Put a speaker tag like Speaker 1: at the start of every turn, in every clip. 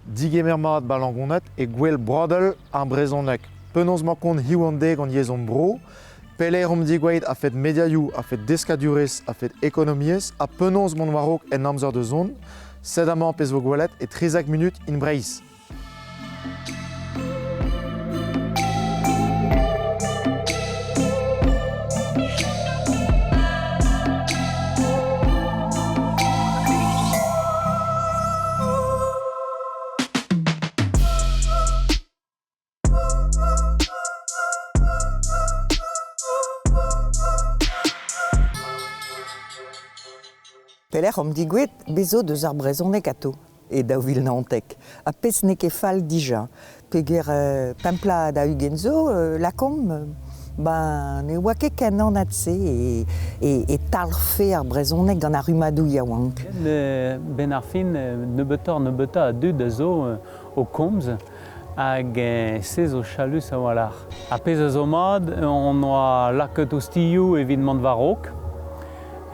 Speaker 1: Digemer mat 'ba Langoned e Gouel Broadel ar brezhoneg. Penaos 'mañ kont hiziv an deiz gant yezh hon bro? Pelec'h omp degouezhet a-fet mediaioù, a-fet deskadurezh, a-fet ekonomiezh ha penaos mont war-raok en amzer da zont? Sed amañ pezh 'vo gwelet e 13 munut in Breizh.
Speaker 2: Pelec'h omp degouezhet bez zo deus ar brezhoneg atao e 2019 ha pezh n'eo ket fall dija peogwir pemp bloaz da 20 zo lakaomp ben ne oa ket ken anat-se e talc'hfe ar brezhoneg gant ar rummadoù yaouank.
Speaker 3: Ben ar fin nebeutoc'h-nebeutañ a dud a zo o komz hag se zo chalus a-walc'h. Ar pezh a zo mat, on oa lakaet ostilhoù evit mont war-raok.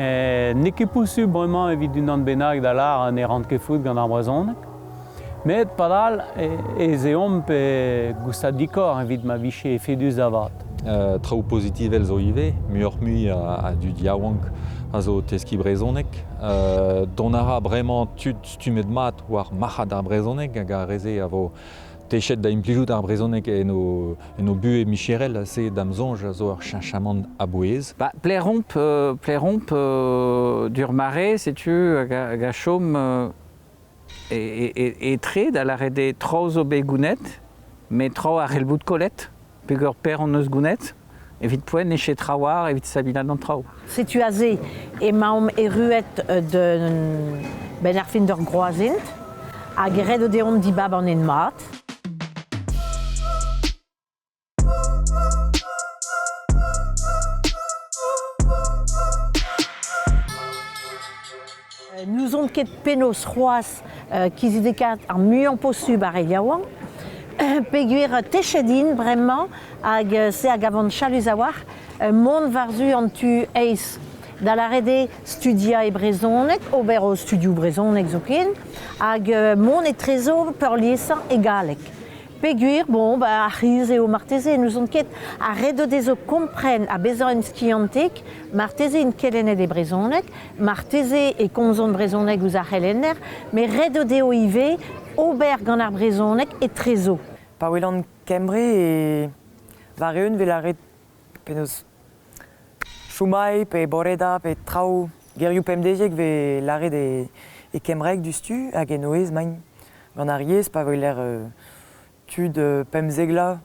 Speaker 3: N'eo ket posubl bremañ evit unan bennak da lâr ne ran ket fout gant ar brezhoneg. Met padal ez eomp goustadikoc'h evit ma vije efedus da vat.
Speaker 4: Traoù pozitivel zo ivez, muioc'h-mui a dud yaouank a zo o teskiñ brezhoneg. Dont a ra bremañ tud stummet mat war marc'had ar brezhoneg hag ar re-se a vo techet da implijout ar brezhoneg en o, en o buhez micherel ha se da'm soñj a zo ur cheñchamant a-bouez.
Speaker 5: Ba, pleromp, pleromp d'ur mare, setu, hag a chom etre da lâret eo traoù zo bet gounet, met traoù a c'hell bout kollet, peogwir per hon eus gounet, evit poent n'eo ket trawalc'h evit savilat an traoù.
Speaker 6: Setu aze emaomp erruet benn ar fin d'ur groazhent hag ret eo deomp dibab an hent mat. N'ouzon ket penaos c'hoazh kizidekaat ar muiañ posubl ar re yaouank peogwir techet int bremañ hag se a gavan chalus a-walc'h mont war-zu an tu aes da lâret eo studiañ e brezhoneg, ober o studioù brezhoneg zoken hag mont etrezo peurliesañ e galleg. Peogwir, bon, bah, ar c'hiz eo marteze, n'ouzon ket, ha ret eo dezho kompren ha bezañ emskiantek, marteze int kelennet e brezhoneg, marteze e komzont brezhoneg ouzh ar c'helenner, met ret eo dezho ivez ober gant ar brezhoneg etrezo.
Speaker 7: Pa welan Kembre e war-eeun 'vel lâret penaos chomai pe boreda pe traoù gerioù pemdeziek 'vez lâret e kembraeg diouzhtu hag en o aes 'maint gant ar yezh pa weler tud pemzek vloaz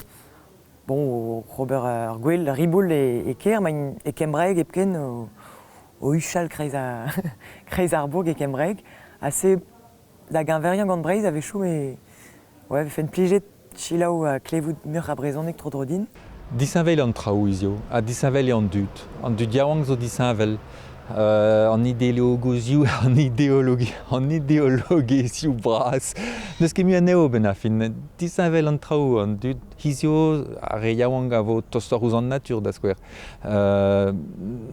Speaker 7: bon oc'h ober ar gwel ar riboul e kêr 'maint e kembraeg hepken o huchal kreiz ar kreiz ar bourk e kembraeg ha se da geñveriañ gant Breizh a-wechoù e ouais, vefen plijet selaou ha klevout muioc'h a brezhoneg tro-dro din.
Speaker 4: Disheñvel eo an traoù hiziv ha disheñvel eo an dud. An dud yaouank zo disheñvel. An ideologezhioù an ideologi an ideologezhioù bras n'eus ket mui anezho a-benn ar fin. Disheñvel an traoù, an dud hiziv, ar re yaouank a vo tostoc'h ouzh an natur da skouer.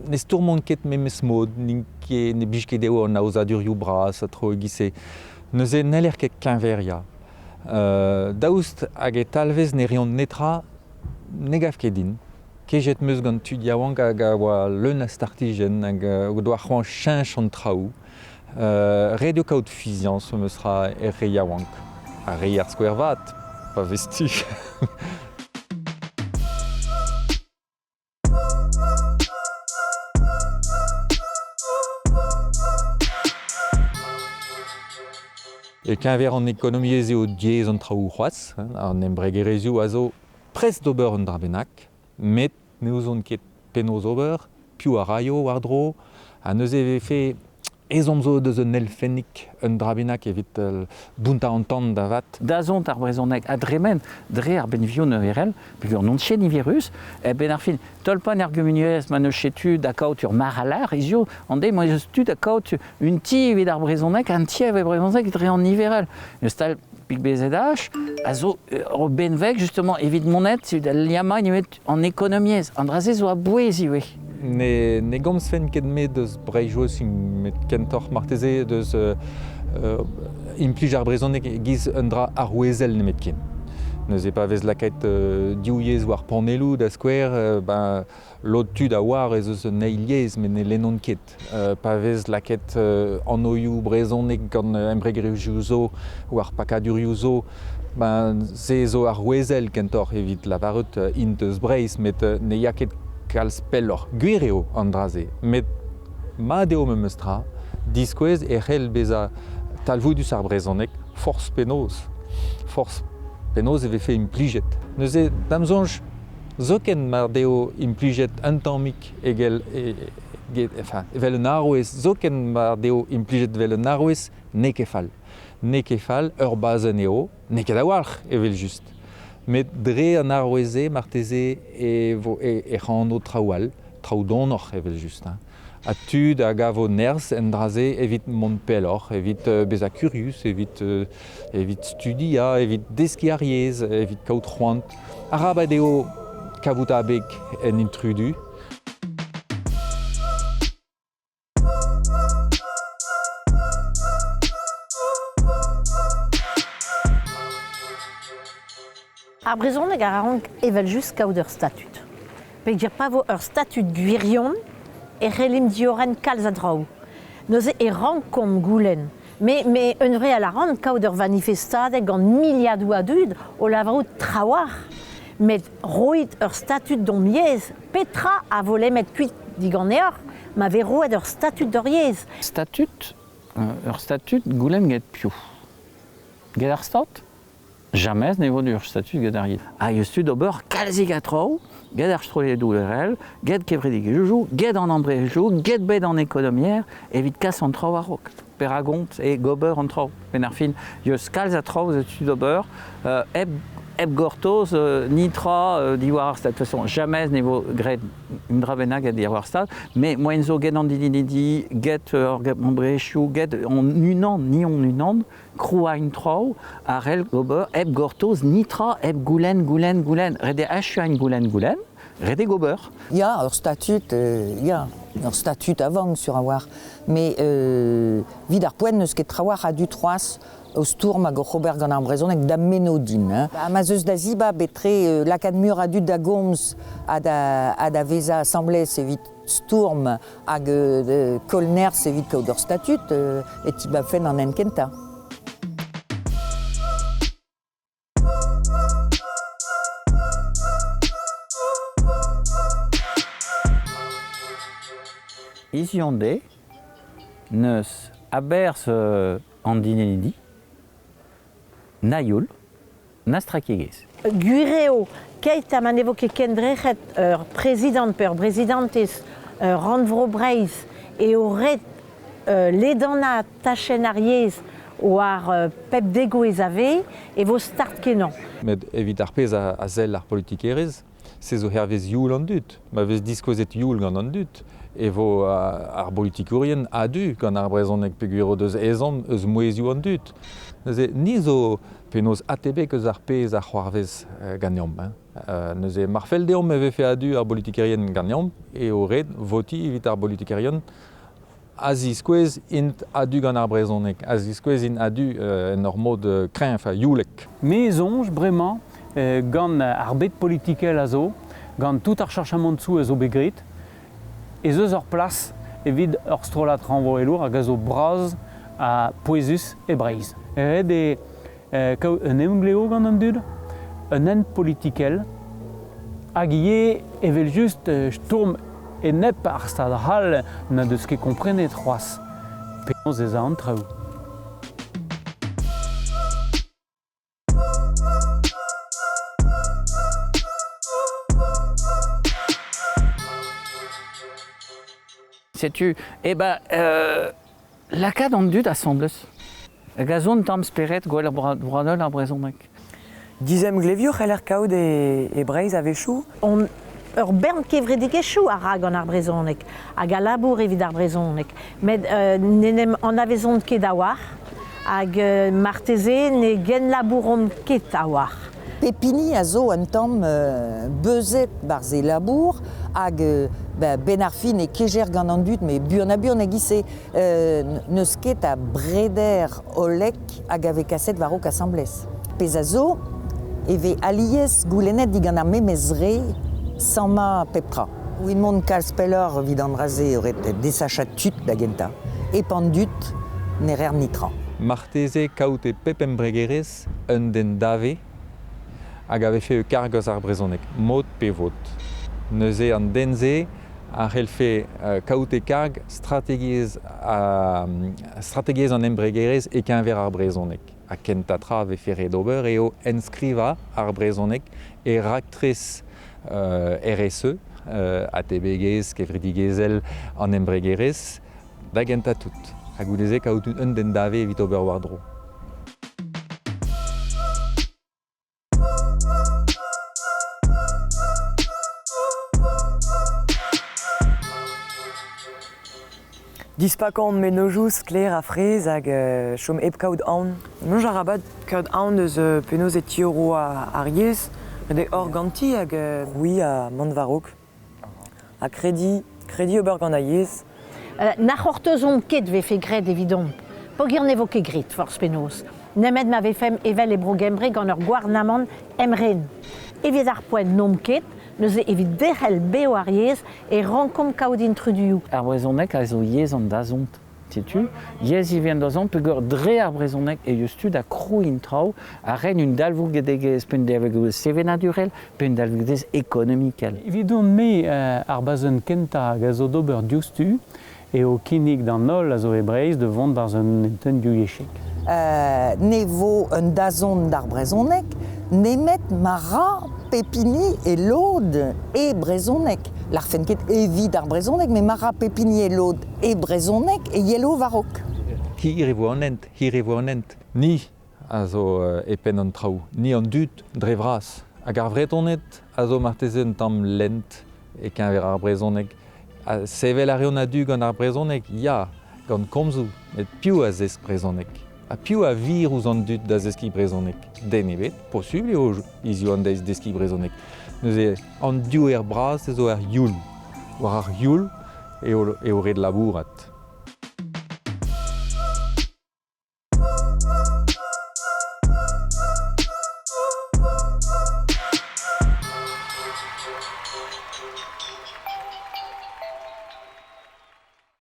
Speaker 4: Ne stourmont ket memes mod, n'int ket ne blij ket dezho an aozadurioù bras ha tro e-giz-se. Neuze n'heller ket keñveriañ. Daoust hag e talvez ne reont netra, ne gav ket din. Kejet 'm eus gant tud yaouank hag a oa leun a startijenn hag o doa c'hoant cheñch an traoù. Ret eo kaout fiziañs memes tra er re yaouank. Ha reiñ ar skouer vat, pa vez tu. E-keñver an ekonomiezh eo diaes an traoù c'hoazh. An embregerezhioù a zo prest d'ober un dra bennak, met ne ouzont ket penaos ober, piv a raio war-dro, ha neuze e vefe Ezhomm zo deus un elfennig, un dra bennak evit bountañ an tan da vat.
Speaker 5: Dazont ar brezhoneg a dremen dre ar benvioù niverel, peogwir n'on ket niverus, e-benn ar fin, tolpañ ar gumuniezh ma n'eus ket tu da kaout ur marc'haller hiziv, an deiz ma eus tu da kaout un ti evit ar brezhoneg, un ti evit brezhoneg dre an niverel. Eus tal Pik BZH a zo ur benveg justement evit monet da liammañ nemet an ekonomiezh. An dra-se zo a-bouez ivez.
Speaker 4: Ne, ne gomzfen ket me deus Breizh met kentoc'h marteze deus Implij ar brezhoneg giz un dra arouezel nemetken. Neuze pa vez lakaet div yezh war panelloù da skouer, ben, lod tud a oar ez eus un eil yezh met ne lennont ket. Pa vez lakaet anvioù brezhoneg gant embregerezhioù zo war pakadurioù zo, ben, se zo arouezel kentoc'h evit lavarout int eus Breizh, met ne ya ket kalz pelloc'h. Gwir eo an dra-se, met mat eo memes tra diskouez e c'hell bezañ talvoudus ar brezhoneg forzh penaos. Forzh penaos e vefe implijet. Neuze, da'm soñj, zoken mar deo implijet un tammig egel, e, enfin, evel un arouez, zoken mar deo implijet evel un arouez, n'eo ket fall. N'eo ket fall, ur bazenn eo, n'eo ket a-walc'h evel-just. Met dre an arouez-se marteze e vo e c'hano traoù all, traoù donoc'h evel-just. Hein. Ha tud a gavo nerzh en dra-se evit mont pelloc'h, evit bezañ kurius, evit, evit studiañ, evit deskiñ ar yezh, evit kaout c'hoant. Arabat eo kavout abeg en intrudu.
Speaker 6: Ar brezhoneg a rank evel-just kaout ur statud. Peogwir pa vo ur statud gwirion e c'hellimp diorren kalz a draoù. Neuze e rankomp goulenn. Me, me hunvreal a ran kaout ur vanifestadeg gant miliadoù a dud o lavarout trawalc'h. Met roit ur statud d'hon yezh. Petra a vo lemmet kuit diganeoc'h ma vez roet ur statud d'hor yezh?
Speaker 5: Statud, ur statud goulenn get piv? Get ar Stad? Jamez ne vo ur statud get ar yezh. Ha eus tu d'ober kalzik a traoù get ar strolledoù lerel, get kevredigezhioù, get an embregerezhioù, get bed an ekonomier evit kas an traoù a-raok. Peragont e gober an traoù. Benn ar fin, eus kalz a traoù eus tu d'ober hep hep gortoz nitra diwar ar stad. De toute façon, jamais ne vo graet un dra bennak diwar ar stad, met moaien zo get an dilennidi, get ur embregerezhioù, get an unan, ni hon unan, krouañ traoù a c'hell ober hep gortoz nitra, hep goulenn, goulenn, goulenn. Ret eo achuañ goulenn, goulenn, ret eo gober.
Speaker 2: Ya, ur statud, ya, ur statud a-vank sur a-walc'h. Mais evit ar poent n'eus ket trawalc'h a dud c'hoazh o stourm hag oc'h ober gant ar brezhoneg da'm meno din. Hein. Ha ma 'z eus da zibab etre lakaat mur a dud da gomz ha da, ha da vezañ asambles evit stourm hag koll nerzh evit kaout ur statud, e tibabfen an hent kentañ.
Speaker 5: Hiziv-an-deiz, n'eus a-berzh an dilennidi, na youl, na strakegezh.
Speaker 6: Gwir eo, keit ha ma ne vo ket kendrec'het ur prezidant pe ur brezidantez Rannvro Breizh eo ret ledanaat tachenn ar yezh war pep degouezh a vez e vo start-kenañ.
Speaker 4: Met evit ar pezh a sell ar politikerezh, se zo hervez youl an dud. Ma vez diskouezet youl gant an dud e vo ar bolitikourien a-du gant ar brezhoneg peogwir o deus ezhomm eus mouezhioù an dud. Neuze, ni zo penaos atebek eus ar pezh a c'hoarvez ganeomp. Hein. Neuze, mar fell deomp e vefe a-du ar bolitikerien ganeomp, eo ret votiñ evit ar bolitikerien a ziskouez int a-du gant ar brezhoneg, a ziskouez int a-du en ur mod kreñv ha youlek.
Speaker 3: Me soñj bremañ gant ar bed politikel a zo, gant tout ar cheñchamantoù a zo bet graet, ez eus ur plas evit ur strollad rannvroelour hag a zo bras ha pouezus e Breizh. Ret eo kaout un emglev gant an dud, un hent politikel, hag ivez evel-just stourm enep ar Stad c'hall n'a deus ket komprenet c'hoazh penaos ez a an traoù.
Speaker 5: Setu, eh ben, lakaat an dud asambles. Hag a zo un tamm spered gwell broadel ar brezhoneg.
Speaker 7: Dizemglevioù c'heller kaout e, e Breizh a-wechoù.
Speaker 6: On ur bern kevredigezhioù a ra gant ar brezhoneg hag a labour evit ar brezhoneg. Met n'en em anavezont ket a-walc'h hag marteze ne genlabouront ket a-walc'h.
Speaker 2: Pep hini a zo un tamm beuzet 'barzh e labour hag 'benn ar fin e kejer gant an dud met buan-ha-buan e-giz-se n'eus ket a breder hollek hag a vez kaset war-raok asambles. Pezh a zo e vez alies goulennet digant ar memes re sammañ pep tra. Evit mont kalz pelloc'h evit an dra-se eo ret desachañ tud da gentañ. Hep an dud ne reer netra.
Speaker 4: Marteze kaout e pep embregerezh un den dave hag a vefe e karg eus ar brezhoneg, mod pe vod. Neuze an den-se a c'hellfe kaout e karg strategiezh, strategiezh an embregerezh e-keñver ar brezhoneg. Ha kentañ tra a vefe ret ober eo enskrivañ ar brezhoneg e raktres RSE, atebegezh kevredigezhel an embregerezh, da gentañ tout. Ha goude-se kaout un den dave evit ober war-dro.
Speaker 7: Dispakañ mennozhioù sklaer ha fraezh hag chom hep kaout aon. Soñj arabat kaout aon eus penaos e tiorro ar yezh, met eo hor ganti hag c'hwi ha mont war-raok. Ha krediñ, krediñ ober gant ar yezh.
Speaker 6: Na c'hortozomp ket 'vefe graet evidomp, peogwir ne vo ket graet forzh penaos, nemet ma vefemp evel e Bro-Gembre gant ur gouarnamant emren. Evit ar poent n'omp ket, neuze evit derc'hel bev ar yezh e rankomp kaout intruduioù.
Speaker 5: Ar brezhoneg a zo yezh an dazont. Setu, yezh ivez an dazont peogwir dre ar brezhoneg e eus tu da krouiñ traoù a ren un dalvoudegezh pe un dalvoudegezh sevenadurel pe un dalvoudegezh ekonomikel.
Speaker 3: Evidon-me, ar bazenn kentañ hag a zo d'ober diouzhtu eo kinnig d'an holl a zo e Breizh da vont barzh un hentenn divyezhek.
Speaker 2: Ne vo un dazont d'ar brezhoneg nemet ma ra pep hini e lod e brezhoneg. Lârfen ket evit ar brezhoneg, met ma ra pep hini e lod e brezhoneg e yelo war-raok.
Speaker 4: Hir e vo an hent, hir e vo an hent. Ni a zo e penn an traoù, ni an dud dre vras. Hag ar Vretoned a zo marteze un tamm lent e-keñver ar brezhoneg. Ha sevel a reont a-du gant ar brezhoneg, ya, gant komzoù, met piv a zesk brezhoneg? Ha piv a vir ouzh an dud da zeskiñ brezhoneg? Den ebet, posubl eo hiziv an deiz deskiñ brezhoneg. Neuze, an diouer bras zo er youl. War ar youl eo, eo ret labourat.